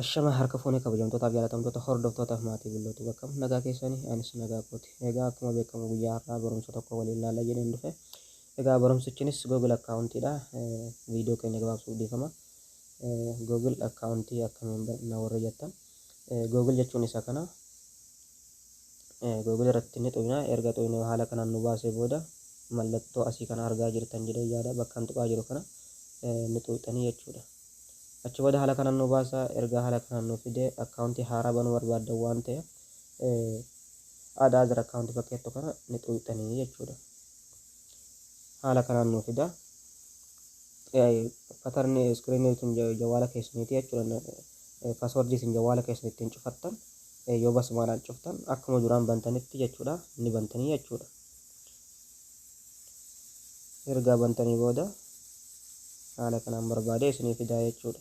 Ashama harka fuunee kabajamtootaaf jaalatamtoota hordoftootaaf maatii billootu bakka nagaa keessanii anis nagaa kooti. Egaa akkuma beekamu guyyaa har'aa barumsa tokko waliin ilaalla jedheen dhufe. Egaa barumsichinis Google akkaawuntiidha. Viidiyoo keenya gabaabsuuf dhiifama. Google akkaawuntii akkamiin banna warra jettan. Google jechuun isa kana. Google irratti ni xuyna. Erga xuyne haala kanaan nu baasee booda mallattoo asii kana argaa jirtan jedhee yaada bakka tuqaa jiru kana ni xuyxanii jechuudha. Achi booda haala kanaan nu baasa. Erga haala kanaan nu fide akkaawuntii haaraa banuu barbaaddan waan ta'eef add other account bakka jettu kana ni xuyxanii jechuudha. Haala kanaan nu fida. Pattern iskiriinii tun jawaala keessaniiti jechuudha. Paaswordii isin jawaala keessan ittiin cufattan yoo basmaadhaan cuftan akkuma duraan bantanitti jechuudha ni bantanii jechuudha. Erga bantanii booda haala kanaan barbaadee isinii fidaa jechuudha.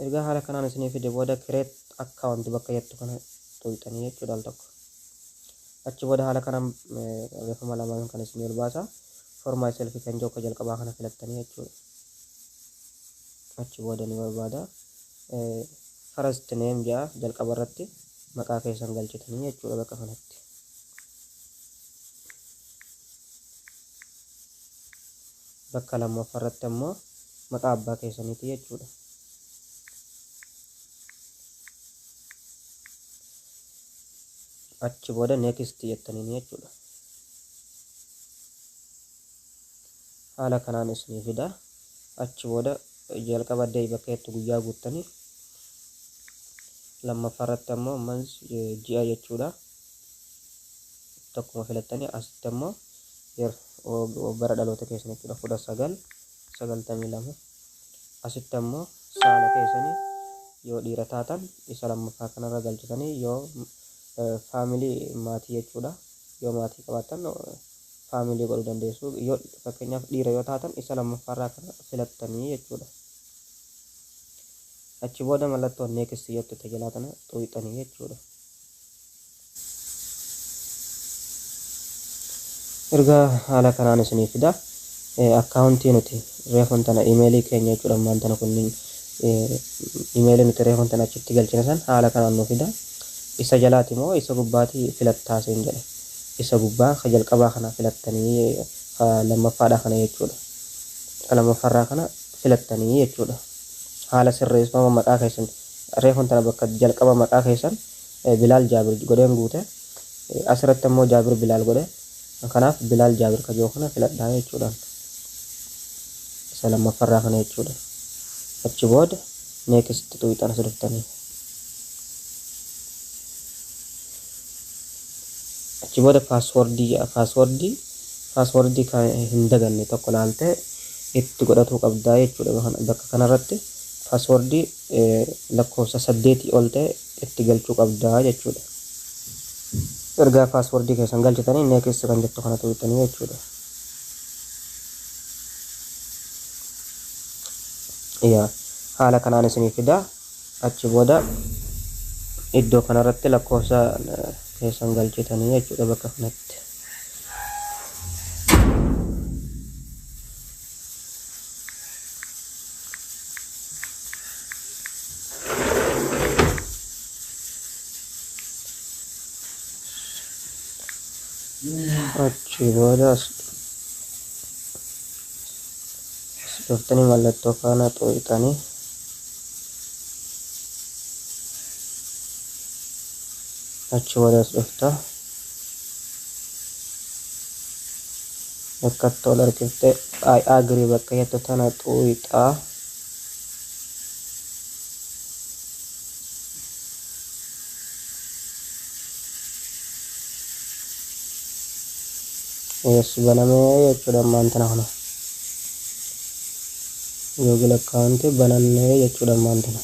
Erga haala kanaan isinii fide booda create account bakka jettu kana xuyxanii jechuudha al tokko. Achi booda haala kanaan barreeffama lamaan kan isinii ol baasa. For myself kan jiru akka jalqabaa kana filattanii jechuudha. Achi booda ni barbaada. First name jedha jalqaba irratti maqaa keessan galchitanii jechuudha bakka kanatti. Bakka lammaffaa irratti ammoo maqaa abbaa keessaniiti jechuudha. Achi booda next jettaniin jechuudha. Haala kanaan isinii fida. Achi booda jalqaba day bakka jettu guyyaa guuttanii lammaffaa irratti ammoo month ji'a jechuudha. Tokkuma filattanii asitti ammoo bara dhaloota keessan jechuudha 1992. Asitti ammoo saala keessanii yoo dhiira taatan isa lammaffaa kanarra galchitanii yoo family maatii jechuudha. Yoo maatii qabaattan family godhuu dandeessu. Yoo fakkeenyaaf dhiira yoo taatan isa lammaffaarraa kana filattanii jechuudha. Achi booda mallattoo next jettu tajaajila kana xuyxanii jechuudha. Erga haala kanaan isinii fida. Akkaawuntii nuti reefuun tana imeelii keenya jechuudha ammaan tana kunniin imeelii nuti reefuun tana achitti galchine san haala kanaan nu fida. Isa jalaati moo isa gubbaati filattaa siin jedhe. Isa gubbaa ka jalqabaa kana filattanii ka lammaffaadha kana jechuudha. Ka lammaffaarraa kana filattanii jechuudha. Haala sirreeffama maqaa keessan reefuun tana bakka jalqaba maqaa keessan Bilaal Jaabir godheen guute. Asirratti ammoo Jaabir Bilaal godhe. Kanaaf Bilaal Jaabir ka jiru kana filadhaa jechuudha. Isa lammaffaarraa kana jechuudha. Achi booda next xuyxan as dhuftanii. Achi booda paaswordii jedha. Paaswordii kan hin daganne tokko laaltee itti godhatuu qabdaa jechuudha. Bakka kanarratti paaswordii lakkoofsa 8 ol ta'e itti galchuu qabdaa jechuudha. Ergaa paaswordii keessan galchitanii next kan jettu kana xuyxanii jechuudha. Yaa haala kanaan isinii fida. Achi booda iddoo kanarratti lakkoofsa keessan galchitanii jechuudha bakka kanatti. Achi booda as dhuftanii mallattoo kana xuyxanii achi booda as dhufta. Bakka itti ol harkiftee I agree bakka jettu tana xuyxaa. Yes, banamee jechuudha ammaan tana kana. Google account banannee jechuudha ammaan tana.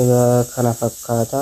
Egaa kana fakkaata.